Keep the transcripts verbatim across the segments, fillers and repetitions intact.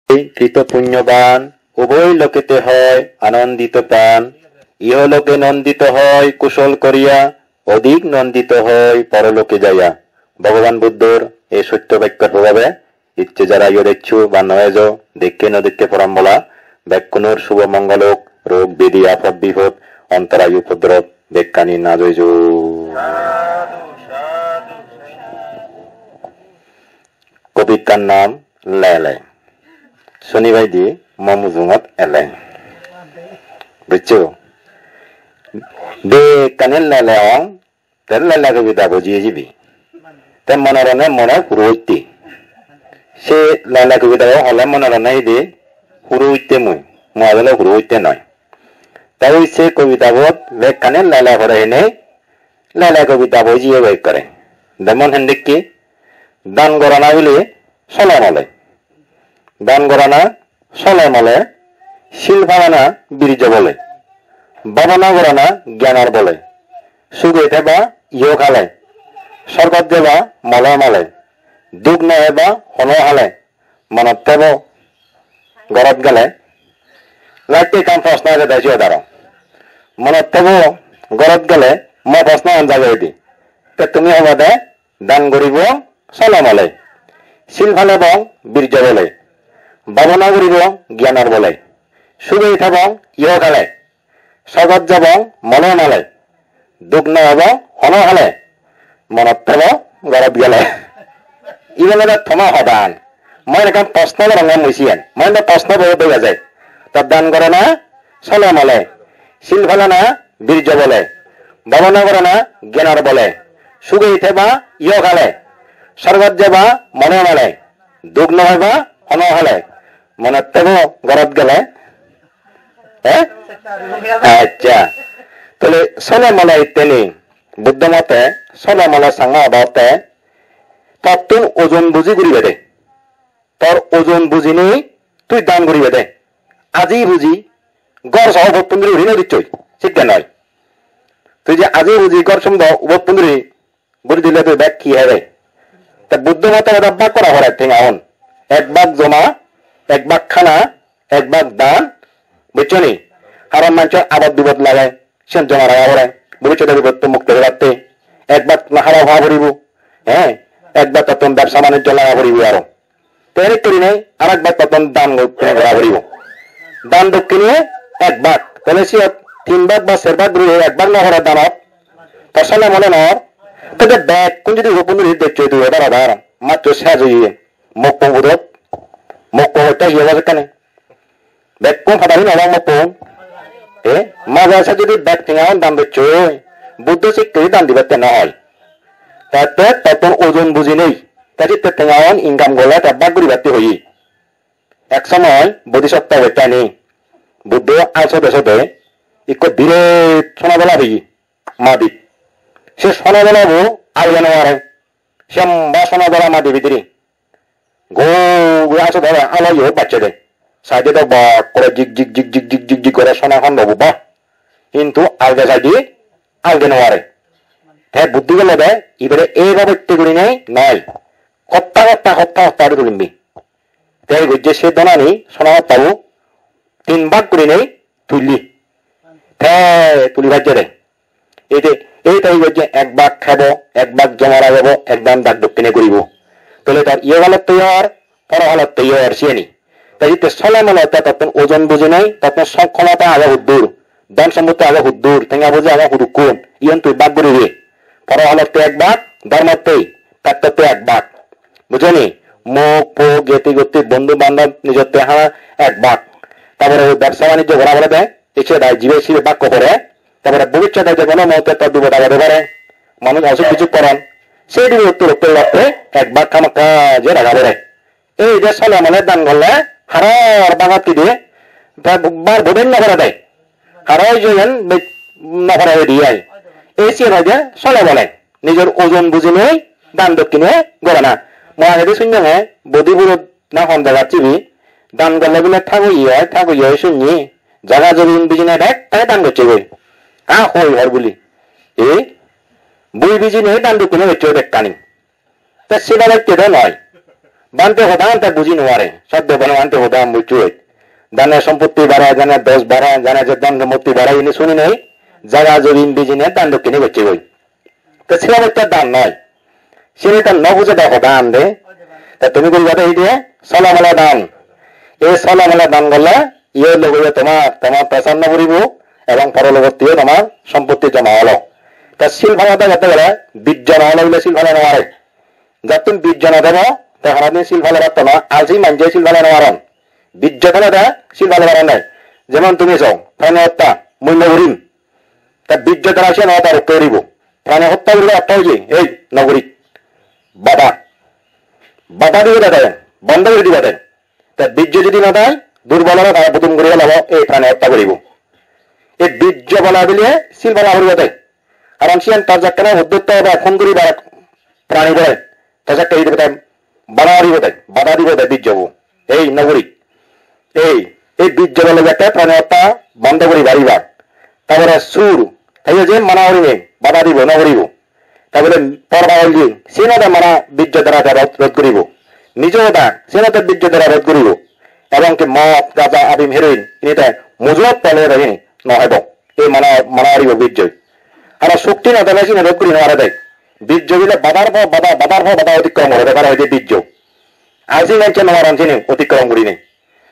কৃত পুণ্যবান উভয় লোকেতে হয় আনন্দিত প্রাণ। ইহলোকে নন্দিত হয় কুশল করিয়া, অধিক নন্দিত হয় পরলোকে যাইয়া। ভগবান বুদ্ধর এই সত্য বাক্যর প্রভাবে ইচ্ছে যারা ইয় দেখছো বা নয় যো, দেখে ন দেখে পরম বলা, বেক্কুনর শুভ মঙ্গল হোক, রোগ ব্যাধি আপদ বিপদ, অন্তরায় উপদ্রব, বেক্কানি না জয় যো। কবিতার নাম লেলে। Sunibaidi mo mujungot ele. Buccho? Bekkani lele ong, te lele kobita buji jibi. Te monorone mone huro utte. Se lele kobita o hole monorone ide huro utte mui. Mui adole huro utte noi. Te ui se kobita bot bekkani lele pore hene lele kobita buji ebe ekkore. Demon hendekke dan gorana bile sole mole. Dan gorana sole mole, sil palana birjo bole, bhabona gorana gyanor bole, suge theba iho hale, sorgot jeba mole mole, duk no eba hono hale, monot thebo gorot gele, latte ekkan proshno age de siyot aro. Monot thebo gorot gele mo proshno an jage edi. Te tumi hoba de Dan guribong sole mole, sil palebong birjo bole, bhabona guribong gyanor bole, sugei thebong iho kale, sogot jebong mole mole, duk no ebong hono hale, monot thebo gorot gele. Iben olode toma hodan. Moi ekkan proshno gorongor mui siyen. Moi ekkan proshno boyo dega jai. To dan gorana sole mole, sil palana birjo bole, bhabona gorana gyanor bole, sugei theba iho kale, sorgot jeba mone male, duk no peba hono hale, monot thebo gorot gele. Eh? Accha. Tole sole mole itteni, Buddho mote sole mole sanga oda otte, tottun ojon buji guribe de. Tor ojon bujinei tui dan guribe de. Aji buji gor soho bottun duri uri no dicchoi, sikke noi. Tui je aji buji gor sumdo bottun duri guri dile tui bek hi hebe? Te Buddho mote oda bak gora pore tenga un. Ek bak joma, ek bak khana, ek bak dan, buccho ni? Haron manchor abot bibot lage, siyen joma raga pore, bhobissote bipottun mukti pebatte. Ek bak na hara ha poribo, he, ek bak tottun bebsa banijjo laga poribo aro. Te enek gurinei arekbar tottun dan dokkine gora puribo. Dan dokkine ek bak. Tale siyot tin bak ba ser bak guri ek bak no gore danot. Ta sole mole nor. Te je bekkun jodi hukkun guri docche dui odar odar. Matto sej oye. Mokko udot. Mokko hotte hi obo sekkene? Bekkun padari no obak mokko. E, maja se jodi bek tenga on dan docche. Buddho sikke dan dibatte no oi. Te te tottun ojon bujinei, te sitte tengaun income gorle te bhag guribatte hoye. Ek somoy bodhisattva obottani Buddho al sode sode ikko biret sona dola peye, madi. Se sona dolabo alge no pare. Semba sona dola madi bidire. Gol guri aso dore, alo yo bacche de. Saide do bak kore jik jik jik jik jik jik jik gore sona hon lobo ba. Hintu alge saide alge no pare. Te buddhi gelo de ibere ei babotte gurinei noi. Hotta hotta hotta hotta guri tulimbi. Te gojje se donani sona hottabu tin bak gurinei tulli. Te tuli bajje de. Ete, ei tai gojje ek bak hebo, ek bak joma ragebo, ek dan dak dokkine guribo. Tole tar iyo halotte yor, poro halotte yor siyeni. Tai jitte sole mole te tottun ojon bujinei, tottun sokkholota age huddur, dhon sompotti age huddur, tenga poje age hudukkun, iyon tui bak guribe. Poro halotte ek bak, dhormotte, pettotte ek bak. Bujoni? Mok, pok, geti, gotti, bondhu, bandhob, nijotte hana ek bak. Tar pore oi bebsa banijjo gora pore de, ecche dai jibe sibe bak pore, tar pore bobissote je hono muhurte to bipod abot oi pare, manuj osuk bisuk goron, se bipodottun rokke pebatte ek bak hamakkai je raga pore. Ei je sole mole dan gorle haror bagat hidi, ta bar boden no pore de. Haror je iyan be-, no pore hidi ai. Ei siyen hoide sole mole. Nijor ojon bujinei dan dokkine gorana. Mui agedi sunnonge Bodhipurot na hon jagat sibe, dan gorle bile thagoye oi, thagoye oi sunni. Jaga jomin bijinei bek tai dan gocche goi. Ha hoi hor buli. E? Bui bijinei dan dokkine gocche bekkani. Te seba batte do noi. Bhante hodan te buji no pare, saddo bana bhante hodan bujjoi. Dane sompotti bare, dane dos bare, dane je dhan sompotti bare, ini suni nei, jaga jomin bejinei dan dokkine gocche goi. Te se obotte dan noi. Sini te no bujede hodan de. Te tumi guriba de hide, sola mola dan. Ei sola mola dan gorle, iye loge tomar, tomar pesan no puribo, ebong porologottiyo tomar sompotti joma olo. Te sil pala de gele, bijjo no olo bile sil pala no pare. Jattun bijjo no debo, te honodin sil pale patto na, alsi manje sil pale no paron. Bijjo thele de sil pale paron de. Jemon tumi so, prani hotta, mui no gurim. Te bijjo dara siyan hoda rokke guribo. Prani hotta guribo, hotta oye, ei, no guri. Bada. Bada dibo de, bondo guri dibo de. Te bijjo jodi no dai, durbol ore tara budum guri pelabo, ei prani hotta guribo. Ei bijjo bola bile sil pala guribo de. Karon siyan tar jekkene uddotto obo, phone guribar prani bore. Te jekke hi dibo te bada dibo de, bada dibo de bijjobo. Ei no guri. Ei, ei bijjo bole jekke prani hotta bondo guri pariba. Tar pore sur, te je mana gurinei bada dibo, no guribo. Tar pore porba holle, siyeno de mana bijjo dara te rod, rod guribo. Mijo hoda, siyeno de bijjo dara rod guribo. Ebong ki mod, gaja, abim, heroin, ini te mujuot pele de hini, no hebo. Ei mana, mana guribo bijjoi. Aro sukti no thele sini rod guri no pare de. Bijjo bile badar po bada, badar po bada otikkrom gore de pare hoide bijjo. Alsi manje no paron sini otikkrom gurinei.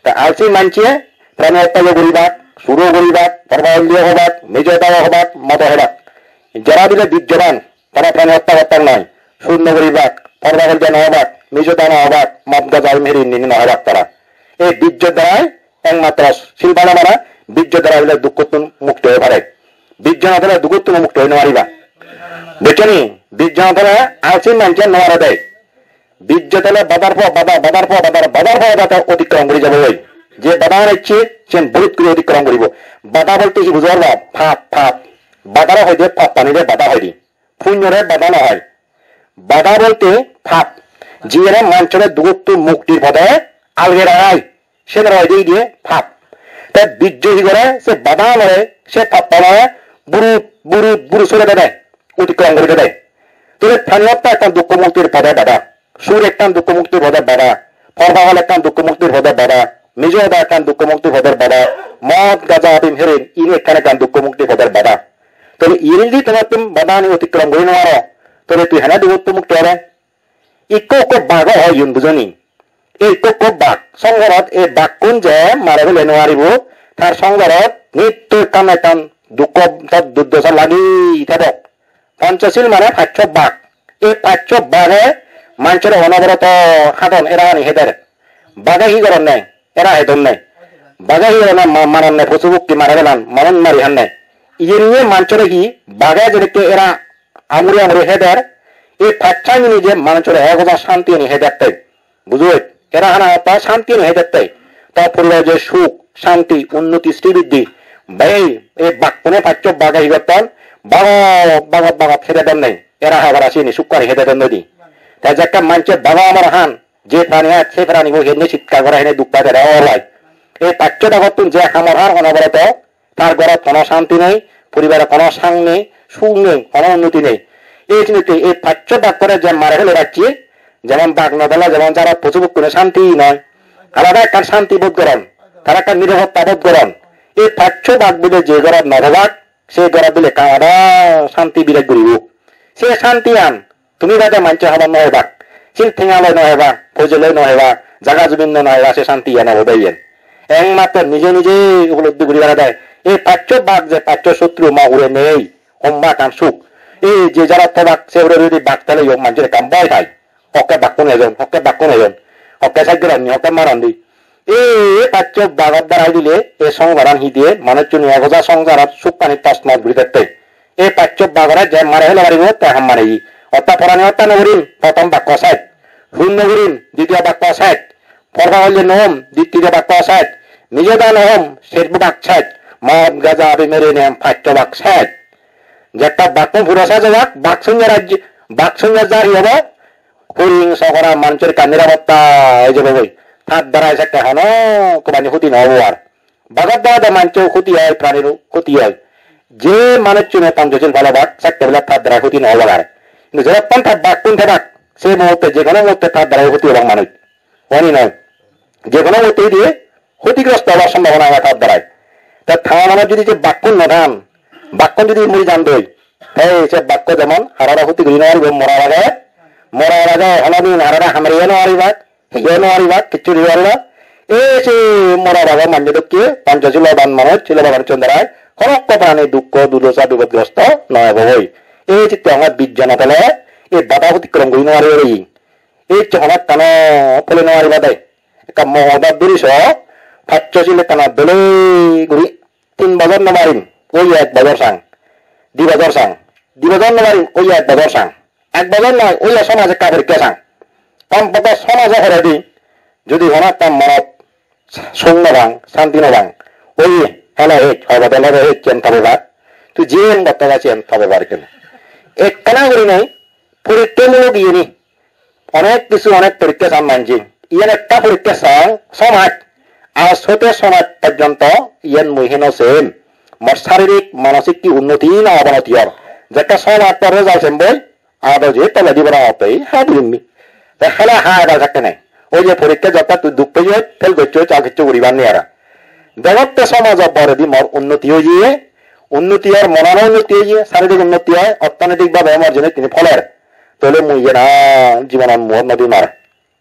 Ta alsi manje prani hotta yo guribak, suro guribak, porba holliyo hobak, mijo dao hobak, modo hobak. Jara bile bijjoban, tara prani hotta gottak noi. Sur no guribak, porba holliyo no hobak, mijo dao no hobak, mod gaja abim heroin ini no hobak tara. Ei bijjo darai ekmatro sil pala mane bijjo dara bile dukkottun mukti oi pare. Bijjo no thele dukkottun mukti oi no pariba. Bujcho ni? Bijjo no thele alsi manje no pare de. Bijjo thele badar po bada, badar po badar, badar po bada te otikkrom guri jabo oi. Je bada ecche, sen bohut guri otikkrom guribo. Bada bolte hi bujo parba? Pap, pap. Badare hoide pap, pani de bada hoide. Punyore bada no hoi. Bada bolte pap. Jiyere manjore dukkottun muktir pode alge ragai. Sen aro hoide iye pap. Te bijjo hi gore, se bada loi, se pap loi, burut, burut, burut sore dede, otikkrom guri dede. Tole prani hotta ekkan dukko muktir pode bada. Sur ekkan dukko muktir pode bada. Porba hol ekkan dukko muktir pode bada. Mijo hoda ekkan dukko muktir pode bada. Mod, gaja, abim, heroin, ini ekkan ekkan dukko muktir pode bada. Tole ini jodi tomattun bada ani otikkrom guri no paro, tole tui hene dukko mukti obe? Ikko ikko bago hoi iyun bujoni. Ei ikko ikko bag, songorot ei bakkun je mare fele no paribo, tar songorot nitto ekkan na ekkan dukko, tar durdosa lagi thebo. Panchashil mane pachcho bag. Ei pachcho bage manjore onoboroto hadon, era hani heder. Bage hi goronne? Era hedonne. Bage hi goronne? Ma-, maronne, posu pokki mare felan, manuj mari hanne. Iyen niye manjore hi, bage jedokke era amuri amuri heder, ei pachchani je manujor ek hoja shanti ani hedette. Bujoi? Era hana ta shanti ani hedette. Ta poribar je suk, shanti, unnoti, sribriddhi. Bhei, ei bakkune pachcho bage hi gotton? Bagot, bagot, bagot hede donne. Era habar asini, sukkani hede donne di. Ta jekke manche bago amar han, je prani at, se prani bo henne chitkar gore, henne duk pai, tere olai. Ei pachcho bagottun je hamar har hono boroto, tar gorot hono shanti nei, poribarot hono sang nei, suk nei, hono unnoti nei. Ei jinitte ei pachcho bag gore je mare fele racche, jemon bag no dole jemon jara posu pokkune shanti noi. Alada ekkan shanti bodh goron, tara ekkan nirapotta bodh goron. Ei pachcho bag bile je gorot no thobak, se gorot bile ekkan alada shanti birej guribo. Se shantiyan tumi bade manche hobor no pebak. Sil tenga loi no pebak, poje loi no pebak, jaga jomin loi no pebak, se shanti iyan obo de iyan. Ekmatro nije nije upolobdhi guri pare de. Ei pachcho bag je pachcho sotru mo hure nei, homma ekkan suk. Ei je jara thobak se hure jodi bag thele yo manjor ekkan boi thai. Hokke bakkun ejon, hokke bakkun ejon. Hokke sajje ronni, hokke marondi. Ei pachcho bagot darai dile, ei songsaran hi diye, manuchchune ek hoja songsarat sukkani tosmos guri dette. Ei pachcho bagore je mare fele paribo, te ham mare. Orthat porani hotta no gurim, prothom bakko sej. Hun no gurim, ditiyo bakko sej. Porba holle no hom, ditiyo bakko sej. Mijo hoda no hom, serbo bak sej. Mod, gaja, abim, heroin, pachcho bak sej. Jekka bakkun puro sej obak, bak sunye rajye, bak sunye jar hi obo? Huring sogora manjor ekkan nirapotta oi jebogoi. Tar darai sekke hono komani huti no obo ar. Bagot darai de manjor huti oi, pranir huti oi. Je manuchchune Panchashil palobak, sekke bele tar darai huti no obak ar. Hintu jodokkon tar bakkun thebak, se muhutte, je hono muhutte tar darai huti obak manuj. Honi noi. Je hono moddhe diye hotigrosto obar sombhabona age tar darai. Ta tha mane jodi je bakkun no than, bakkun jodi muri jan doi, te se bakko jemon harare hoti guri no paribo, morar age, morar age honodin harare hamariyo no paribak, hiyo no paribak, kichu no paribak. Ei se morar age manje dokke, panchasilo dan manuj, silo dan manuj darai, honokko prani dukko, dudosa, bipodgrosto no obo goi. Ei chitte anga bijja no thele, ei bada otikrom guri no paribo goi. Ei hono ekkano phole no paribade. Ekka mogoda duri so, paccho sil ekkana dole guri tin bojor no marim, oi ek bojor sang, di bojor sang, di bojor no marim, oi ek bojor sang, ek bojor noi, oi somaj ekka porikka sang. Kompokke somajo poredi, jodi hono ekka monot song no pang, santi no pang, oi hele hej, hobade lebe hej, chen tobe bar. Tui jen botta ga chen tobe bar kene. Ekkana guri nei, porikka mulo giyeni. Onek kisu, onek porikka san manje. Iyen ekka porikka san, somaj. Aaj hote somaj porjonto iyen mui heno sem. Mor saririk, manosik hi unnoti na obonoti or. Jekke somaj porre jal sem boi, ado je toledi bora otte, ha dilimmi. Te hele ha edal thakke nei. Oi je porikka jotta tui duk peyoj, fel gocchoj, ar kichu guribar nei ara. Degotte somaj poredi mor unnoti oye, unnoti or, monor unnoti oye, saririk unnoti oi, orthonoitik bhabe mor jinis tini pholer. Tole mui iyen ar jibonot muot no dim ar.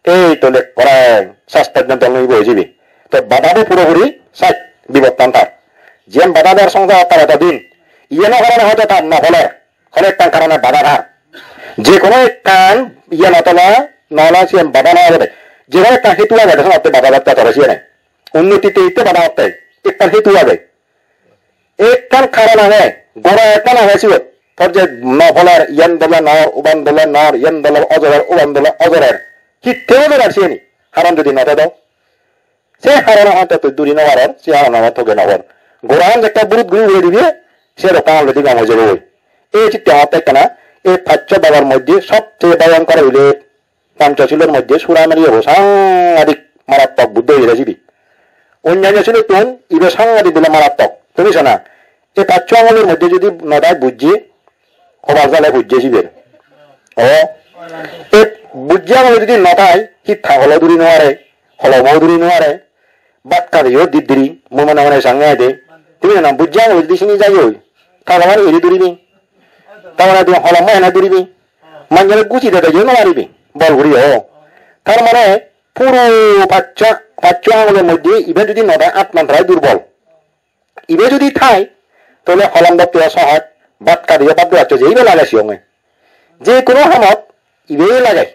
Ei tole ekkore sas porjonto nuibo oi jibe. To badabo puropuri sas bibottan tar. Jiyan bada der songsarot tar eto din, iyeno karone hoyto tar no pholer. Hono ekkan karone bada tar. Je hono ekkan iye no tole, no ole siyan bada no obode. Je hono ekkan hetu agede, senotte bada jatte tore siyane. Unnoti te itte bada otte. Ekkan hetu age. Ekkan karon age, gora ekkan age siyot. Tor je no pholer, iyan dole nor, uban dole nor, iyan dole ojorer, uban dole ojorer. Hitte ojorer siyeni? Karon jodi no thedo. Se karone hoyto tui duri no paror, se karone hoyto toge no por. Goran jekke burut guri ugure dibe, se rokkan already gom oi jebo goi. Ei chitte hotte ekkana, ei paccho babor moddhe sobcheye bhoyonkor hoile Panchashilor moddhe sura meri obo, sangadik marattok Buddho hoye de sibe. Onnanno silottun ibe sangadik bile marattok. Tumi sona, ei paccho angulor moddhe jodi no thai bujje, hobar jale pujje siber. O, ei bujje angul jodi no thai, hi thagolo duri no pare, holomo duri no pare, bhat khadeyo diddiri, mui mone mone sange aide. Tumi sona, bujje angul jodi sini jai oi, thagolo mane eri duribi. Tagore tumi holommo hene duribi? Manjore guji dede yo no paribi, bol guri o. Tar mane puro paccho, paccho angulor moddhe iben jodi no thai, atman prai durbol. Ibe jodi thai, tole holom dhotte o sohoj, bhat khadeyo bhat dhotte je ibe lage siyonge. Je kono hamot ibe lage.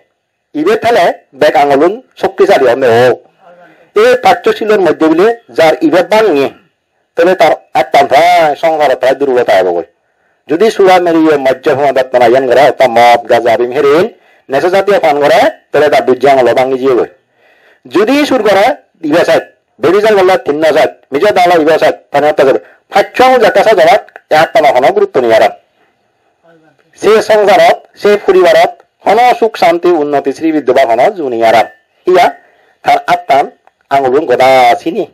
Ibe thele bek angulun shoktisali onde o. Ei paccho silor moddhe bile jar ibe bhange, tole tar attan prai songsarot prai durbolota ebogoi. Jodi sura meriye majja hona dattana iyan gore, orthat mod, gaja, abim, heroin, nesha jatiyo pan gore, tole tar bujje angulo bhangi jiyegoi. Jodi sur gore ibe side, bebhichar gorle tinno side, mijo dala ibe side, tane otta side, paccho angul jatte side obak, e attano hono gurutto nei arar. Se songsarot, se poribarot hono suk santi, unnoti, sribiddhi ba hono juni arar. Iya, tar attan angulun goda sini.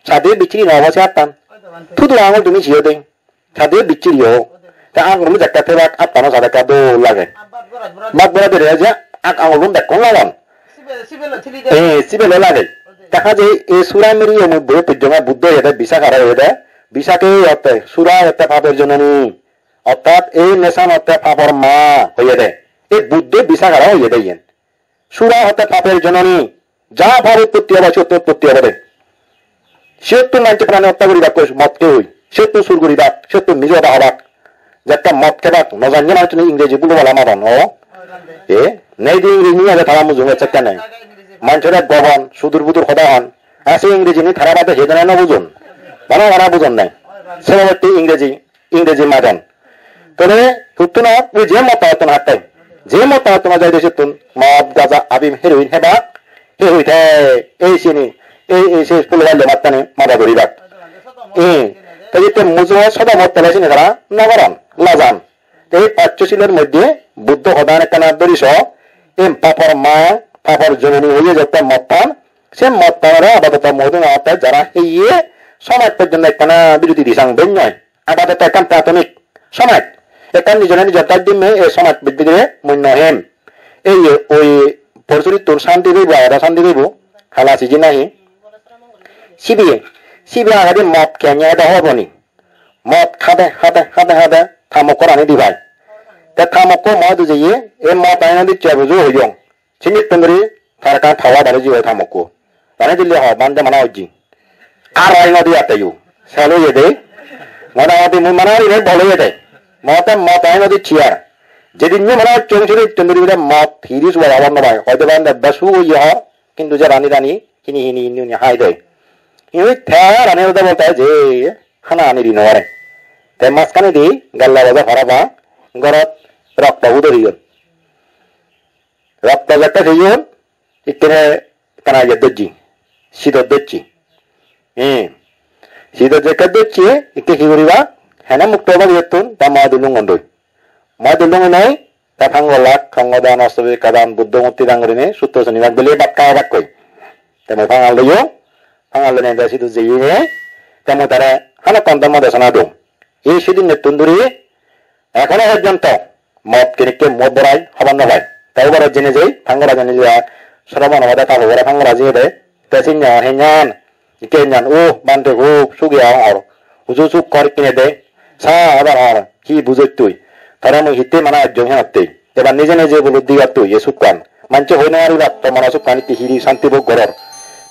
Sade bichiri no obo se attan. Tudu angul tumi siyo de. Sade bichiri o. Ta angulun jekke thebak attano sade ekka dol lage. Bak bora dere je ak angulun bekkun lagon. Eh, sibele lage. Te haje ei sura meriye mui boi pujjonga Buddho oyede, Visakha oyede. Visakhe otte, sura otte paper jononi. Orthat ei nesan otte papor ma hoyede. Ei Buddho Visakhare hoyede iyen. Sura otte paper jononi. Ja pap utpotti obo, siyottun utpotti obode. Siyottun manje prani hotta guribak, koi mot hei hoi. Siyottun sur guribak, siyottun mijo hoda hobak. Jatte mot hebak, no janye manuchchune ingreji bulu bala madon, o. E, nei di ingreji ni age tara mujunge sekkene. Manjore gobon, sudur budur hoda hon. Ase ingreji ni tara bade hedone no bujon. Bana bana bujon nei. Senotte ingreji ingreji majon. Tole huttun oi je motto hottun hatte. Je motto hottun jai de sittun mod, gaja, abim, heroin hebak, he hoite, ei sini, ei, ei se phulo balle mattani mada guribak. Eh, te jitte mujo sodo mot tole sini tara no goron, lajan. Te ei paccho silor moddhe Buddho hodan ekkana dhori so, ei papor ma, papor jononi hoye jotte mottan, se mottanore apadoto mui hoide no hotte jara heye somaj porjonto ekkana birodi di sang ben noi. Apadoto ekkan prathomik somaj, ekkan nijore nijor daj dimme ei somaj bidire mui no hem. Ei ye oi Por surittun santi pebo, agede santi pebo, hala siji nahi. Sibe, sibe agede mot kenye ede hobo ni. Mot hade, hade, hade, hade, ta mokko rani di pai. Te ta mokko mo idu jeye, e mot ani no dicche bujo hoyong. Sinittun duri tar ekkan power bari jibo ta mokko. Rani dile ho, bhante mana ujji. Ar rai nodi atte yu. Salo yede. Mona odi mui mana ri bolo yede. Mote mot ai nodi chiar. Jedin ni mana chong chiri tenduri bide mot hiri suwa awan no bai. Hoyto bhante besu ye ho. Kintu je rani rani hini hini hini hini hai de. Hini te rani ode bolte je hana ani ri no pare. Te maskani di galla baja para ba gorot rokto udori gon. Rokto jette peyon, ikkene tara iyot dojji, sidot dojji. Hmm. Sidot jekke dojje, ikke hi guriba? Hene mukto obo iyottun, ta moi dulung ondoi. Moi dulung onei, ta pangolak, kongodan, ostobikadan, Buddho murti dan gurinei, sutro sunibar bile bhat kha bakkoi. Te mui pangal loyo, pangal loinei te sidot jeyegoi, te mui tare halokkon dhormo desona dong. Ei sidinnettun duri, Ekhono porjonto mot kinikke mot borai hobor no pai. Te ubarot jeinei jei pangora jeinei jei sromon obode ta pogore pangora jiyede. Te sinne henyan, ikke henyan, "Oh, bhante hub sugi agong hor. Huju suk kor ikkine de. Sa abar hor, hi bujot tui? Tore mui hitte mana ejjong henotte? Ebar nije nije bulu digat tui, e sukkan." Manje hoi no pariba to mona sukkan itte hiri santi bhog goror.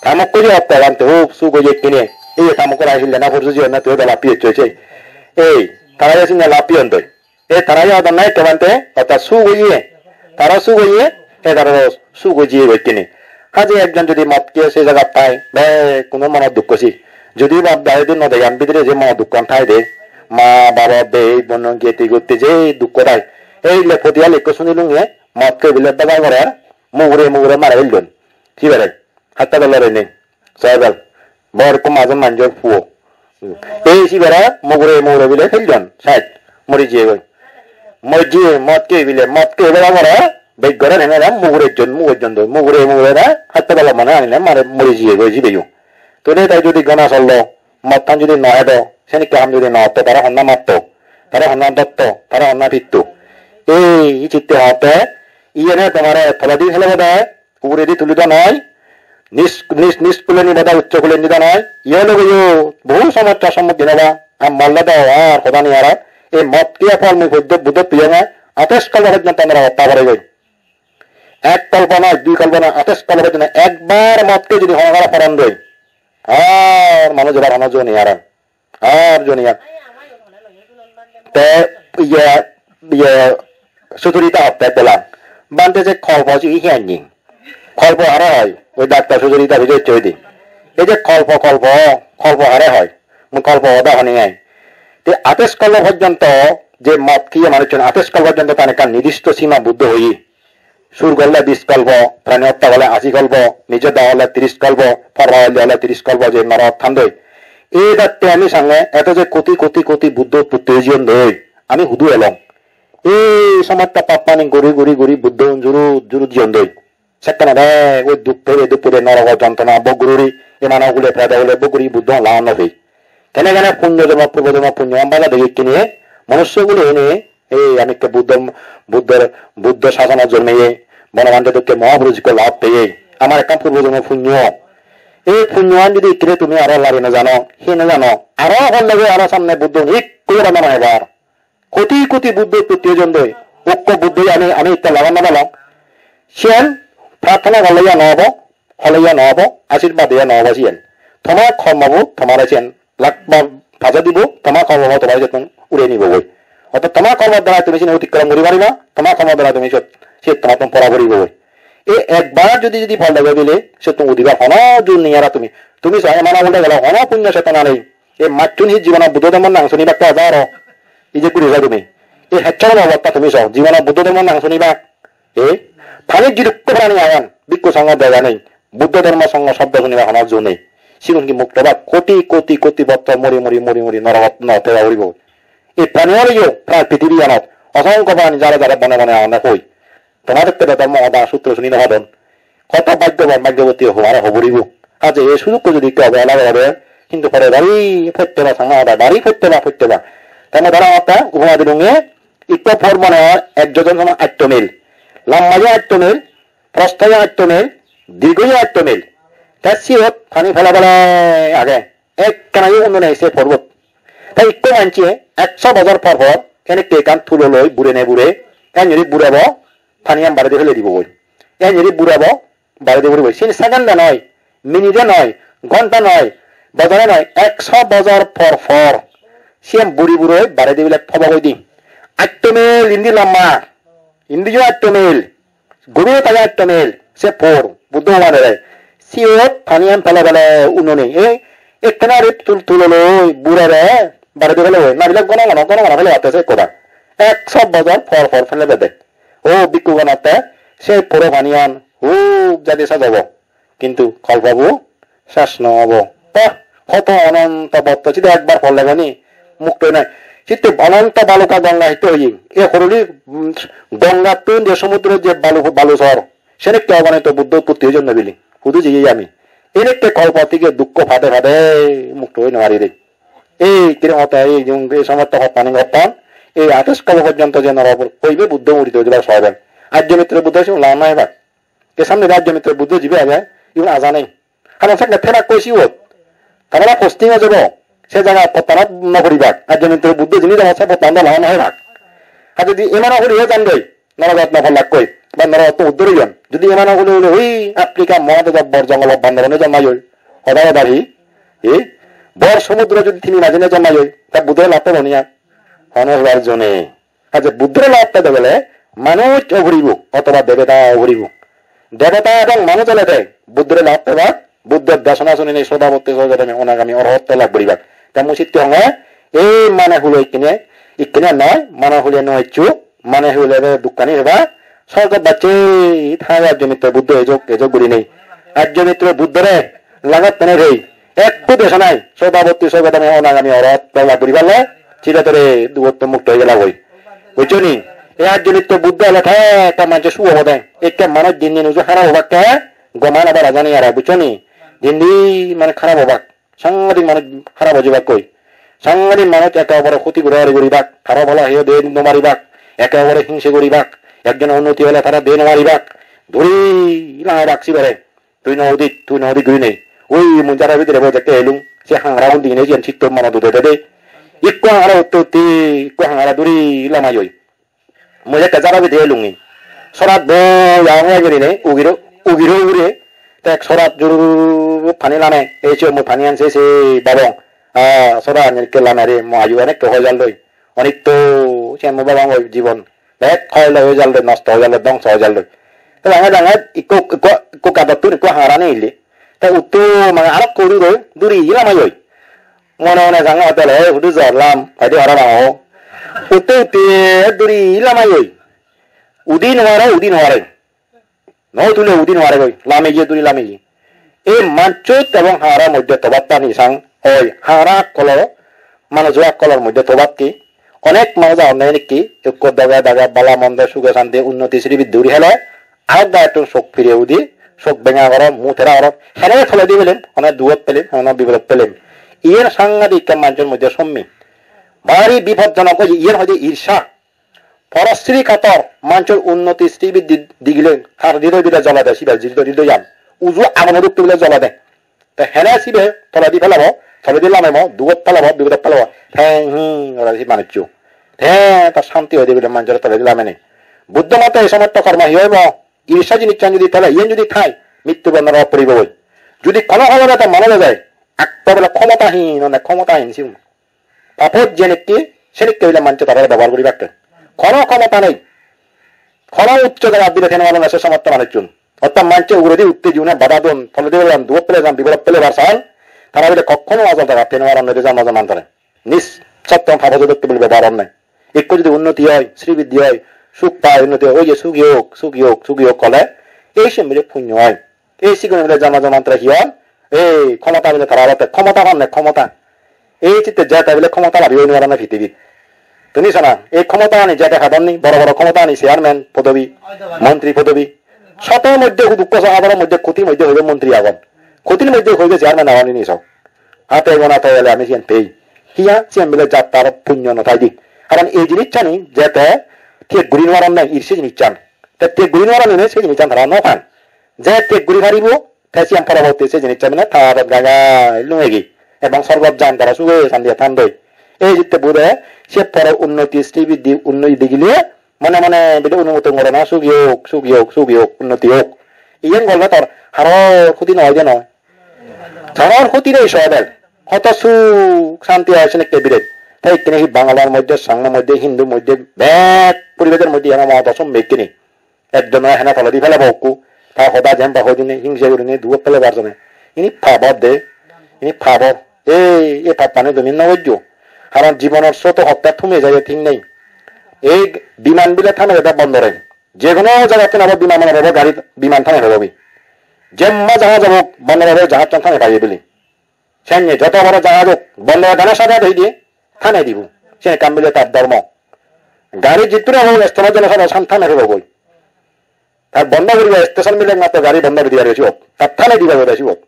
Tamok kori otte bhante hub suk oye ikkine. Ei tamok kora hille na porju jiyon na tui dola piye choiche. Ei, tara sinne la piyon doi. E tara yo adon nai to bhante, orthat suk oye. Tara suk oye, e tara suk oye gotteni. Haje ekjon jodi mot kiye se jagat thai, bekkuno mono dukko si. Jodi bap dai di no degan bidire je mono dukkan thai de, ma, baba, bei, bono, geti, gotti je dukko thai. Ei le poti ale ekko sunilunge, mot kiye bile daga gore, mugure mugure mare hildon. Sibere, hatta dolo rene. Saibal, bor ekko majon manjor puo. Ei sibere mugure mugure bile pheljon, sait, mori jiyegoi. Mori jiye, mot kei bile, mot kei bela pore, bej gore hene ra mugure jon, mugure jon doi, mugure mugure ra, hatta bela mone anile mare mori jiyegoi jibeyo. Tole tai jodi gona sollo, mottan jodi no hedo, senikke ham jodi no otto, tara honna matto, tara honna dotto, tara honna pitto. Ei, i chitte hotte, iyene tomare toledi helebode, uguredi tuli do noi, nis-, nis-, niskuleni bada uccho kuleni do noi, iyo logeyo bohu somossar sommukhin oba, ar morle do ar hoda nei aro, ei mot kiye phol mui poddo Buddho piyonge, ates kolpo porjonto norogot ta poregoi. Ek kolpo noi, dui kolpo noi, ates kolpo porjonto ekbar mot kiye jodi hono garo poran doi, ar manuj obar hono jo nei aro. Ar joni ar. Te iye, iye, Sucharita hotte bola. Bhante je kolpo je hi anni? Kolpo hare hoi? Oi doctor Sucharita bujei hocche oi de. Ei je kolpo, kolpo, kolpo hare hoi? Mui kolpo hoda honi ai. Te ates kolpo porjonto je mot kiye manuchun ates kolpo porjonto tan ekkan nidisto sima Buddho hoye. Sur gorle bis kolpo, prani hotta gorle ashi kolpo, nijo da gorle tiris kolpo, porba hoile ole tiris kolpo je norok thandoi. Ei datte ami sange eto je koti koti koti Buddho utpotti oijon doi, ami hudu elong? Ei somosto pappani guri guri guri Buddho un jurut jurut jiyon doi. Sekkene bek oi duk pebe, duk pebe, norogo jontona bhog guri, emano hule predo hule bhog guri Buddho lagan no pei. Kene kene punyo jomo, purbo jomo punyo am baja degi kine, manusso hule ene, ei ami ikke Buddho, Buddhor, Buddho sasonot jonmeye, Bonobhante dokke mohapurush ikko lab peye, amar ekkan purbo jomo punyo. Ei punyo an jodi ikkine tumi aro labi no jano, hi no jano, aro hor lage aro samne Buddho ikko jora mane ebar. Koti koti Buddho utpotti ojon doi. Ukko Buddho ami, ami itte laban no pelong. Siyen prarthona gorle ya no obo, hole ya no obo, ashirbad ya no obo siyen. Toma kormobo tomare siyen lakbar paja dibo, toma kormobo tomare siyottun ure nibo goi. Orthat toma kormor dara tumi siyen otikrom guri pariba, toma kormor dara tumi siyot, siyot tomattun pora puribo goi. E ekbar jodi, jodi pol dege bile, siyottun udibar hono jur nei aro tumi. Tumi so emana bole gele hono punyo chetona nei. Ei majchun hi jibonot Buddho dhormo nang sunibatte aja aro? Ije guri so tumi. Ei hecchor obosta tumi so, jibonot Buddho dhormo nang sunibak? Ei, pani jidukko prani agon, bhikkhu songho dega nei. Buddho dhormo songho shobdo sunibar hono jo nei. Sigun hi mukto bak? Koti, koti, koti bochor mori, mori, mori, mori norogot no theba puribo. Ei prani ore yo, prai prithibiyanot, osongkho prani jare jare bone bone agonde hoi. Tomar dokke bedor mogoda sutro suni no padon. Hoto bhagyoban bhagyoboti hobare hoboribo. Aje ei sujukko jodi ekka obehela gore, hintu pore bari potteba sanga hoda, bari potteba, potteba. Te mui tara hotta upoma dilunge, ikko por mone hoi ek jojon soman atto mil. Lamba je atto mil, Prosto yo atto mel, dirgho yo atto mel. Te siyot pani pele pele age. Ekkena yo unno nei se porbot. Te ikko manche ekso bojor por por, enekke ekkan tulo loi burene bure, enjuri burebo, paniyan baredi pele dibo goi. Enjuri burebo, baredi puribo. Siyen second-e noi, minute-e noi, ghonta noi, bojore noi, ekso bojor por por. Siyen buri buroi baredi bile phobok oide. Atto mel indi lamba, indiyo atto mel, gobirotaya atto mel, se por, Buddho bhogobane re. Siyot paniyan pele pele unno nei. E, ekkena re tul-, tulo loi, burere, baredi pele goi. Nabile gono gono, gono gono pele batte se ekko da. Ekso bojor por por pele bede. O bhikkhugun atte, se puro paniyan hub jadi sajabo. Kintu kolpobo ses no obo. Bah, hoto ononto bottor sidi ekbar porle goni mukto noi. Sitte ononto baluka Ganga hitte oye. E horoli, mm, Gangattun je somudro je balu, balu sor. Senekke ogonito Buddho utpotti oijon no bili. Hudu jeye ami. Enekke kolpo tige dukko pade pade mukto oi no pari de. Ei, tiri mata ei jung, ei somosto hottani gotton, ei atais kolpo porjonto je noro hoibe Buddho murito jibar soiben. Arya Mitra Buddho sigun lama ebak. Ei samne Arya Mitra Buddho jibe age, igun aja nei. Karon sakne thebak koi siyot. Tamara posting o jebo, se jaga pottanat no puribak. Arya Mitra Buddho jini jebo se pottan do lama no ebak. Ar jodi emano puri he jan doi, norogot no polakkoi, ba norogot to uddor oyon. Jodi emano hule hule oi Africa mohadejot bor jongolot bandor one jomma oi, hoda hoda hi? Hi? Bor somudro jodi timi majine jomma oi, ta Buddho lab pebo ni ar? Hono hebar jo nei. Ar je Buddhore lab pede gele manuj o puribo, otoba debeda o puribo. Debeda ebong manuj olode Buddhore lab pebak, Buddhor desona suninei Sodapatti Sogodome Onagami Orohotto lab guribak. Te mui sitte honge, ei mane hulo ikkine, ikkine noi, mane hule no icchu, mane hule be dukkani heba, sorgot bacche thai Arjo Mitro Buddho ejok, ejok gurinei. Arjo Mitro Buddhore lagat tene rei, ekku desanai, Sodapatti Sogodome Onagami Orohotto lab guriballe, chiratore dugottun mukto oi gelagoi. Bujcho ni? Ei Arjo Mitro Buddho ole te ekka manjo su obode, ekka manuj din din uju harap obakke, goman abar ajani ara, bujcho ni? Din din mane harap obak. Sangadik manuj harap oi jebakkoi. Sangadik manuj eke opore hoti gurari guribak, hara bala heyo de no maribak, eke opore hingse guribak, ekjon unnoti ole tara de no maribak, duri lagebak sibere. Tui no udit, tui no udit gurinei. Ui mui jara bidire bo jekke elung, se hangara undi hine jiyan sitto mono dude dede. Ikko hangara utte utte, ikko hangara duri lamai oi. Mui ekka jara bidi elungi. Sorat boi agonge gurinei, ugiro, ugiro ugure, te ek sorat jurur pani lame, ei se mui paniyan se se babong. Ah, sorat ani ekke lame re, mo ayu ani ekka hoi jalloi. Onitto, siyan mui babong oi jibon. Bek hoi loi hoi jalloi, nosto hoi jalloi, dongso hoi jalloi. Te jange jange ikko, ikko, ikko gadottun ikko hangara nigille. Te utto mane arokko duri, duri lamai oi. Mone mone janga hotte ole, "Ei hudu jorlam, hoide hara bango." Utte utte duri lamai oi. Udi no pare, udi no pare. No tule udi no pare goi, lameye duri lameye. Ei manjot ebong hara moddhe tobattani sang oi, hara akkolo, manujo akkolor moddhe tobat ki? Onek manuj agonne enekki, ekko doge dage bala mondo suge sante unnoti sribiddhi guri hele, arok dagettun sok pire udi, sok benga goron, mu tera goron, hene toledi pelem, hone dugot pelem, hone bipodot pelem. Iyen sangadik ekkan manjor moddhe sommi. Bari bipodjonok oye, iyen hoide irsha. Porosri kator, manjor unnoti sribiddhi digile, tar hridoy bile jolede, sibe hridoy, hridoyan. Uju aguno dokke bile jolede. Te hene sibe toledi pelebo, toledi lamebo, dugot pelebo, bipodot pelebo. Heng hing ora si manuccho. Te ta santi hoide bile manjore toledi lamene. Buddho mote ei somosto kormo hi hoibo? Irsha jinissan judi thele, iyen judi thai, mittu bondhonot poribo goi. Judi kono karonot ta mane no jai, ekka bile khomotahin, one khomotahin sigun. Papot jenekke, senekke bile manjye tarare bebohar guribakke. Kono khomota nei. Kono uccho jagat bile thei no paron se somosto manuchun. Orthat manjye uguredi utte jiyune bada don, toledi pelan, duot pele jan, bipodot pelebar san, tara bile kokkono ajol jagat thei no paron, ede jan majon antore. Nis sotton papo jodokke bile bebohar nei. Ekko jodi unnoti oi, sribiddhi oi, suk pai, unnoti oi, oye sugi ok, sugi ok, sugi ok hole, ei siyen bile punyo oi. Ei sigun bile jan majon antore hi hon? Ei khomota bile tara olotte khomota honne khomota. Ei sitte jete bile khomota labi oi no paronne pitibit. Tumi sona, ei khomota ani jete padonni, boro boro khomota ani chairman podobi, montri podobi. Soto moddhe hudukko so, adaro moddhe koti moddhe hoibe montri agon. Kotir moddhe hoibe chairman agon ini so. Hate gona to ele ami siyan pei. Hiya siyan bile jattar punyo no thaidi. Karon ei jinissani jete thik guri no paronne irse jinissan. Te tek guri nw paron ene se jinissan tara nw pan. Je tek guri paribo, te siyan poroborti se jinissan mane ta adot gai gai lungegi. Ebong sorgot jan tara suge santiye thandoi. Ei jitte bude se poro unnoti, sribiddhi, unnoti degile mone mone bide unumoton gorana, sugi ok, sugi ok, sugi ok, unnoti ok. Iyen gorle tor haror hoti nw oi de nw oi. Haror hoti de iso ebel. Hoto suk santi oi senekke biret. Te ikkine hi Bangalor moddhe, Sangho moddhe, Hindu moddhe, bek poribejer moddhe eno modo somme ikkine. Ekjon oi hena toledi pelebo ukku. Ta hoda jen ba hodine hingse gurine duot pelebar jone. Ini pabor de. Ini pabor. Ei, ei pappani tumi nw gojjo. Karon jibonor soto hotta thume jai thik nei. Ei biman bile thame jada bondore. Jekono jagattun abo biman mane rebo, gari biman thane rebo bi. Jemma jahaj abo bondon rebo, jahajchon thane paiye bili. Senne joto boro jahaj ok, bondon dana sada dei diye, thane dibo. Sen ekkan bile tar dhormo. Gari jittur abo station-ot jene sada san thane rebo goi. Tar bondo guribo station bile ekmatro gari bondo guri dibar goi siyot. Tar thane dibar goi siyot.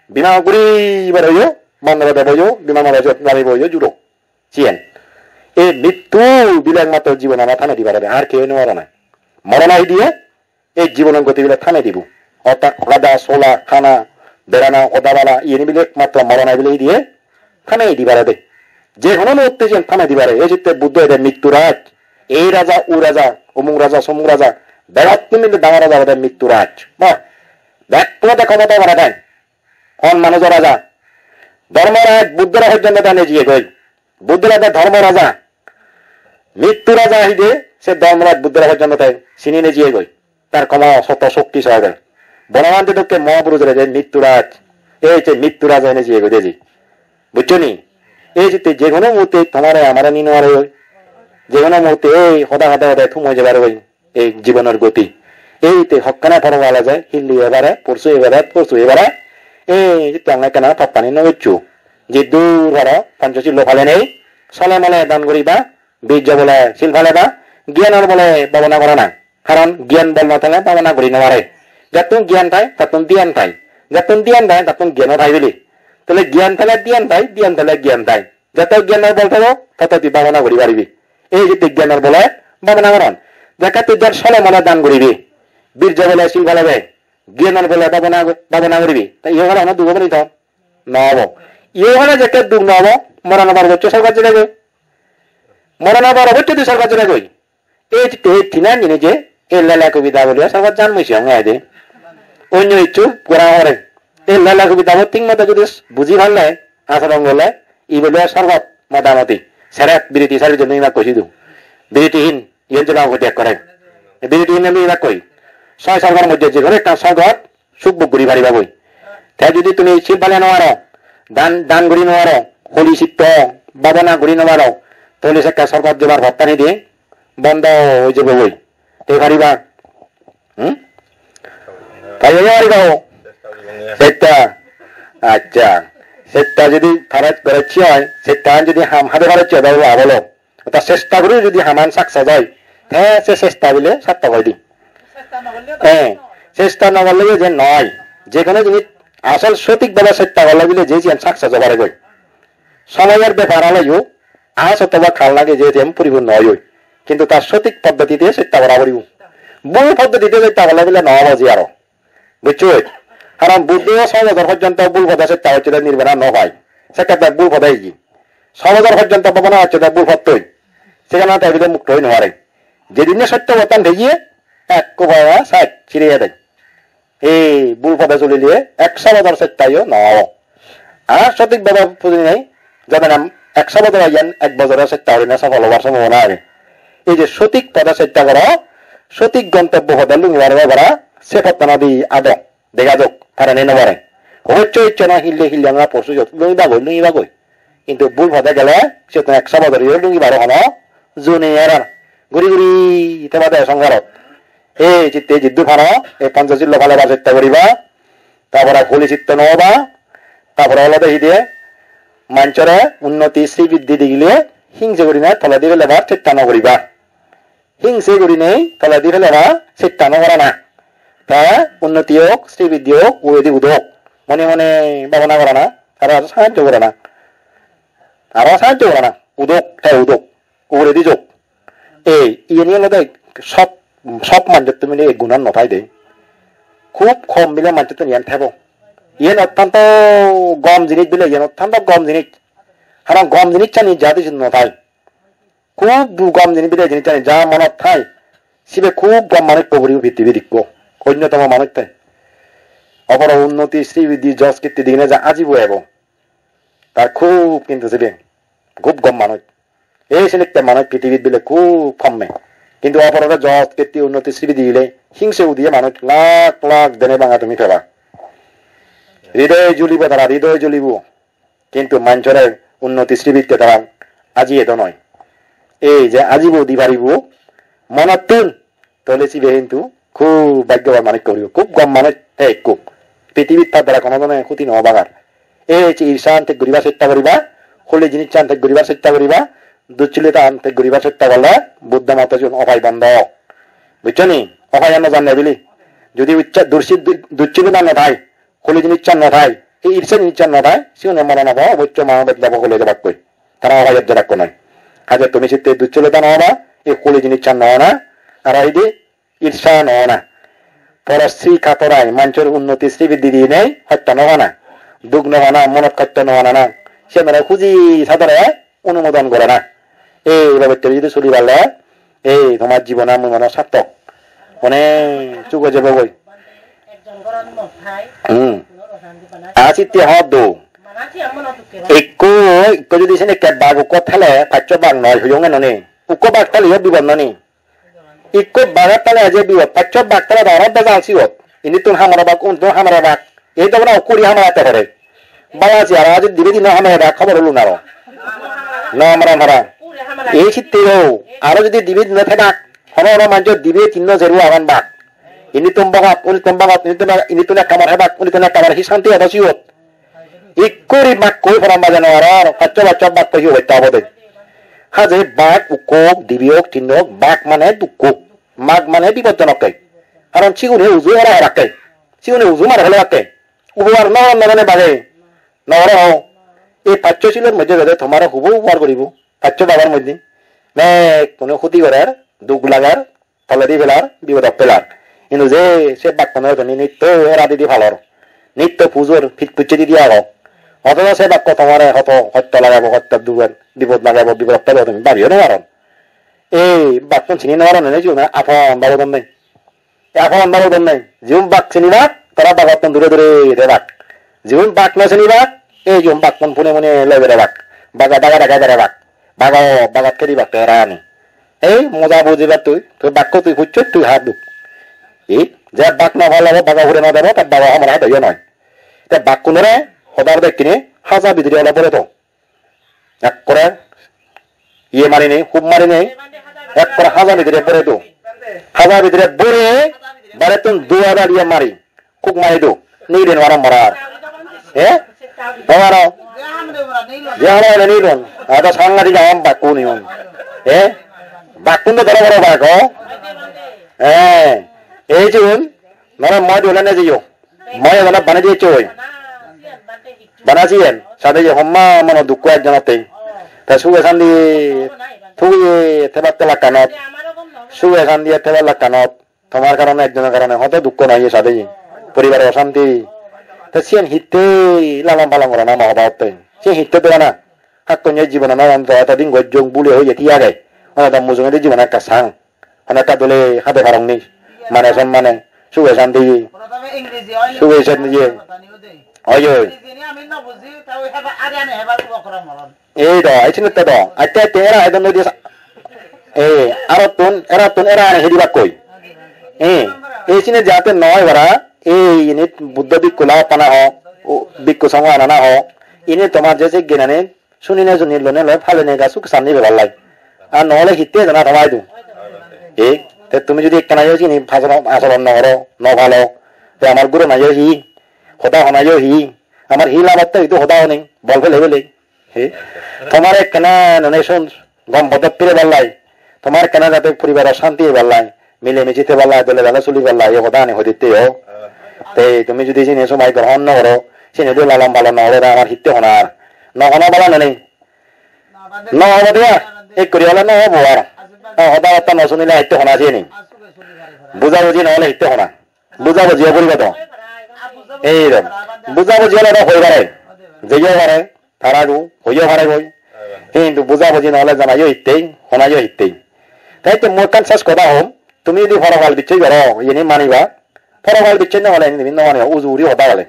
Biman guri bar oyo, bondon rebo yo, biman rebo yo, gari bo yo juro. Siyen. Ei mittu bile ekmatro jibon ama thane di parede, ar keu nw parede. Moron ahi diye, ei jibonor goti bile thane dibo. Orthat hada, sola, hana, berana, hoda bala, iyeni bile ekmatro moron ahi bile hi diye thane di parede. Je hono muhutte siyen thane di pare. Ei jitte Buddho ede mittu raj, ei raja, u raja, omuk raja, somuk raja, begottun mile dangor raja obode mittu raj. Bah, bek pode khomota obode tai. Hon manujo raja? Dhormo raj Buddhore porjonto dane jiye goi. Buddho raja dhormo raja. Mittu raja hide se dhormo raj Buddhore porjonto te sini ne jiye goi. Tar komo soto shokti soyde. Bonobhante dokke mohapurusore je mittu raj. Ei je mittu raja ene jiye goi deji. Bujjo ni? Ei jitte je hono muhutte tomare amare ni nw pare goi. Je hono muhutte ei hoda hoda hoda thum oi jebare goi. Ei jibonor goti. Ei te hokkene porogale jai, hilli ebare, porsu ebare, porsu ebare. Ei te anga ekkena pappani nw goccho. Jiddur paro, Panchashilo palenei, sole mole dan guriba, birjo bole sil paleba, gyanor bole bhabona gorana. Karon gyan bol nw thele bhabona guri nw pare. Jattun gyan thai, tattun dhyan thai. Jattun dhyan thai, tattun gyano thai bili. Tale gyan thele dhyan thai, dhyan thele gyan thai. Joto gyanor bol thebo, toto tui bhabona guri paribi. Ei je tui gyanor bole bhabona goron. Jekke tui dhor sole mole dan guribi. Birjo bole sil palebe. Gyanor bole bhabona, bhabona guribi. Ta iyohale hono duk obo ni to? Nw obo. Iyohale jekke duk nw obo, moron obar bocche sorgot jebegoi. Moron obar bocche tui sorgot jebegoi. Ei je, ei tinan jinije, ei lele kubita bole sorgot jan mui siyong aide. Onyo hissu gora pore. Ei lele kubita bo thik moto jodi buji parle, asoron gole, ibole sorgot motamoti. Seret biriti sari jone ibak kosi du. Biriti hin, iyen jona gode kore. Biriti hin ami ibak koi. Soy sorgor moddhe je kore ekkan sorgot suk bhog guri pariba goi. Te jodi tumi sil pale nw paro, dan, dan guri nw paro, holi chitto bhabona guri nw paro, tole sekke sorgot jebar pottan hide bondo oi jebo goi. Te pariba? Hmm? Pariba nw pariba o? Setta. Accha. Setta jodi parat gorocche oi, setta jodi ham hade gorocche oi, tale abolo. Orthat chesta guri jodi haman success oi, te se chesta bile sartok oi di. Chesta nw gorle to eh, noi. Chesta nw gorle je noi. Je hono jinis asol sotik bhabe chesta gorle bile je jiyan success oi pare goi. Somoyor bepar oleyo, aaj otoba kal lage je jiyan puripunno oi oi. Kintu tar sotik poddotite chesta gora poribo. Bhul poddotite chesta gorle bile nw obo je aro. Bujcho? Karon Buddho so bojor porjonto bhul pode chesta gocche de nirban nw pai. Sekke te bhul pode egi. So bojor porjonto bhabona gocche de bhul pottoi. Sekkene te bile mukto oi nw pare. Jedinne sotto pottan peye, ekko baba sat chiriye de. Ei bhul pode solile ekso bojor chesta yo nw obo. Ar sotik bhabe pujinei, jodon ekso bojor oiyan, ek bojore chesta gurinei sofol obar sombhabona age. Ei je sotik pode chesta goro, sotik gontobbo pode lungibar bebara, se pottanodi ado dega jok, pare ne nw pare. Obossoi icche noi, hille hille anga porsu jot lungibagoi, lungibagoi. Kintu bhul pode gele, settun ekso bojor yo lungibar hono jone ar ar. Guri guri te bade songorot. Ei jitte jiddur paro, ei Panchashilo palebar chesta guriba, ta pore holi chitto nw oba, ta pore olode hide, manjore unnoti sribiddhi degile hingse gurinei toledi pelebar chesta nw guriba. Hingse gurinei toledi pelebar chesta nw gorana. Te unnoti ok, sribiddhi ok, uguredi udok. Mone mone bhabona gorana, aro sahajjo gorana. Aro sahajjo gorana. Udok, te udok. Uguredi jok. Ei, iyeni olode sot sob manjottun mile ei gunan no thai de. Khub kom mile manjottun iyan thebo. Iyan ottanto gom jinis bile, iyan ottanto gom jinis. Haron gom jinissani jadi no thai. Khub du gom jinis bile jinissani ja monot thai. Sibe khub gom manuj pogoribo pithibit ikko. Onyotomo manuj te. Oporo unnoti sribidi jos kitti digine ja ajibo ebo. Tar khub kintu sibe khub gom manuj. Ei sinitte manuj pithibit bile khub komme. Kintu oporore jos kitti unnoti sribidi dile hingse udiye manuj lak lak dene banga tumi peba. Hridoy julibo tara, hridoy julibo. Kintu manjore unnoti sribitte tara ajiye do noi. Ei je ajibo di paribo monottun, tole sibe hintu khub bhagyoban manuj guribo, khub gom manuj te ikko. Pithibit tar dara hono jone huti no obagar. Ei je irsan tek guribar chesta guriba, holi jinissan tek guribar chesta guriba, ducchilatan tek guribar chesta gorle Buddho mote jun opai bondo. Buccho ni? Opai ano janne bili. Judi uccha dursi ducchilatan no thai, holi jinissan no thai, ei irsa jinissan no thai, siune moron obo, obosso ma bedlabo hole jebakkoi. Tara obo yot jebakko noi. Haje tumi sitte ducchilota no oba, ei holi jinissan no ona, aro idi irsa no ona. Poro sri katorai, manjor unnoti sribidi dinei, hosto no ona. Duk no ona, monot hosto no ona na. Siyanore huji sadore, onumodon gorana. Ei babotte jodi soli parle, ei tomar jibonan mui mone sartok. Mone sugo jebogoi. Hmm. Asitte hoddo. Ikko, ikko jodi sen ekke bag ukko thele, paccho bag noi, hoyonge noni. Ukko bag thele yo bibod noni. Ikko bagar tale aje bibod, paccho bag tale dagor bejal siyot. Inittun hamar bag, untun hamar bag. Ei dogono kuri hamar ate pare. Bala si aro aje dibe dino hamar bag, hobor olun aro. No hamar hamar. Ei sitte o, aro jodi dibe dino thebak, hono hono manjor dibe tinno jeru agon bag. Inittun bagat, unittun bagat, inittun bagat, inittun ekka hamar hebak, unittun ekka hamar, hi santi obo siyot. Ikkori bakkoi poran baje no aror, paccho paccho bakko hi hobatte obode. Haje bak ukko ok, dibe ok, tinno ok, bak mane dukko, bak mane bipodjonokke. Karon sigune uju hora horakke, sigune uju mare hole bakke, ubohar no no mane bage, no ore ho. Ei paccho silor moddhe gede tomare hubo ubohar goribo, paccho bagar moddhe. Bekkune huti gorer, duk lager, toledi pelar, bipodot pelar. Hintu je se bakkuno tumi nitto era didi palor, nitto pujor, pit pucche didi ago. Othocho se bakko tomare hoto hosto lagebo, hosto dugan, bipod lagebo, bipodot pebo tumi babiyo no paron. Ei bakkun sini no paron, ene jigun apon babodon nei. Apon babodon nei. Jigun bak sinibak, tara bagottun dure dure de bak. Jigun bak no sinibak, ei jigun bakkun pune pune loi bere bak. Baga daga daga bere bak. Bago, bagot kedi bak te era ani. Ei moja bujibar tui, tui bakko tui pucchot tui hat duk. Ei, je bak no pale bago hure no debo, te bago hamar hat oiyo noi. Te bakkunore hodar dekkine haja bidire ole pore to. Ekkore iye marinei, hub marinei, ekkore haja bidire pore to. Haja bidire pore, barettun dua daliye mari. Kuk mari do. Nigiri nwaro mara ar. Eh? Nwaro. Je hama ele nilon. Ada sangadi jam bakkun iun. Eh? Bakkun do doro doro bak, oh. Eh. Ei jun, nara moi dole ne jiyo. Moi dole bana diye choi. Bana jiyen, sade je homma mono dukko ekjonotte. Ta suge sandi, suge tebatte lakkanot. Suge sandi tebatte lakkanot. Tomar karone, ekjonor karone hodo dukko noi, ei sade je. Poribare osanti. Te siyen hittey lalon palon gorana mo hoda hotte. Siyen hittey degana. Hakkon je jibonano onto eto din gojjong bule hoye ti age. Onto mujungedi jibon ekka sang. Onto ekka dole hade parong ni. Mane son mane. Suge santi. Suge santi. Oi, oi. Ei do, ei sinitte do. Atte, atte, era edon noi de sa-, ei, arottun, erattun era ane hedi bakkoi. Ei, ei sini jate noi bara, ei init Buddho bhikkhu la pana ho, o, bhikkhu songho anana ho. Ini tomar je je gyanani sunine sunine lone loi paline ga suk sanni bebar lai. Ar nohole hitte jana tomar idu. Ei, te tumi jodi ekkena yo sini pasoron, asoron no goro, no palo, te amar guro na yo hi, hoda hona yo hi, amar hi labotte idu hoda honi, bol pele pele. He? Tomar ekkena noney son gom podot pire pallai. Tomar ekkena jate poribarot santi oi pallai. Mile miji te pallai, dole dale suli pallai, e hodani hoditte o. Te tumi judi sini somai grohon no goro, sini do lalon palon no goro, amar hitte honar. No hono bala noney. No hobo de, ek guri ole no hobo ar. No hoda batta no sunile hitte hona sini. Bujabuji no ole hitte hona. Bujabuji o puribo do. Ei re. Bujabuji ole do hoi pare. Jeyo pare. Tara gu. Hoyo pare goi. Hintu bujabuji no ole jana yo hitte. Hona yo hitte. Tai te mo ekkan ses hoda hom. Tumi jodi porogal bichchei goro, yeni maniba. Porogal bichchei no ole, yeni no maniba. Uju uri hoda ole.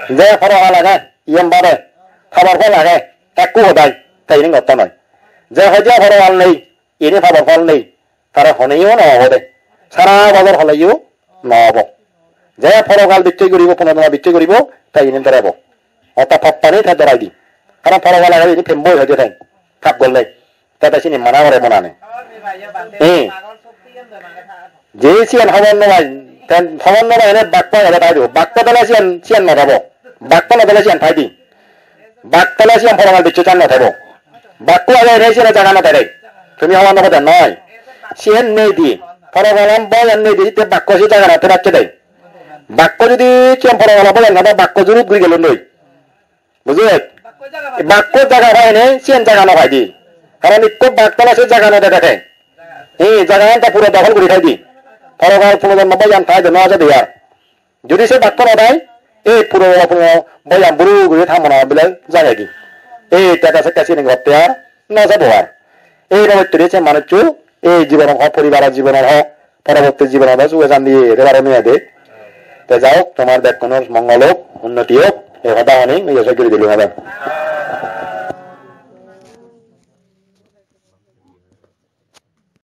Je porogal age, iyen bade. Habor phol age. Ekku hodai. Tai yeni gotta noi. Je hoje porogal nei. Ini pabor phol nei, tara honeyo no obo de. Sara bojor holeyo no obo. Je porogal bichchei guribo, punorjonmo bichchei guribo, te ini dorebo. Ota pappani te dorai di. Karon porogal age ini pemboi hoide te. Kap golle. Te te sini mana gore monane. Eh. Je siyan hobor no pai, ten hobor no pai, ene bakko age tai do. Bakko dole siyan, siyan no thebo. Bakko no dole siyan thai di. Bakko dole siyan porogal bichchei chan no thebo. Bakko age ene siyan jaga no thede. Tumi hobor no pode noi. Siyan nei di. Porogalan boyan nei di, te bakko se jaga no thede acche de. Bakko jodi siyan porogal boyan no thede, bakko jurut guri gelun doi. Bujhoj? Bakko jaga pai ne, siyen jaga no pai de. Karon ikko bak tole se jaga no dede te. Ei jagagan te puro dokhol guri thai de. Porogal punojonmo boyan thai de, no jade ar. Jodi se bakko no thai, ei puro, puro boyan buru guri thamona bile jage de. Ei te te sekke sini gotte ar no jabo ar. Ei babottun se manuccho ei jibonot ho, poribaror jibonot ho, poroborti jibonot o suge santi ede paro ni ede. Te ja hok, tomar bekkunor mongol hok, unnoti hok, ei hoda honi, ei sej guri dilung ade.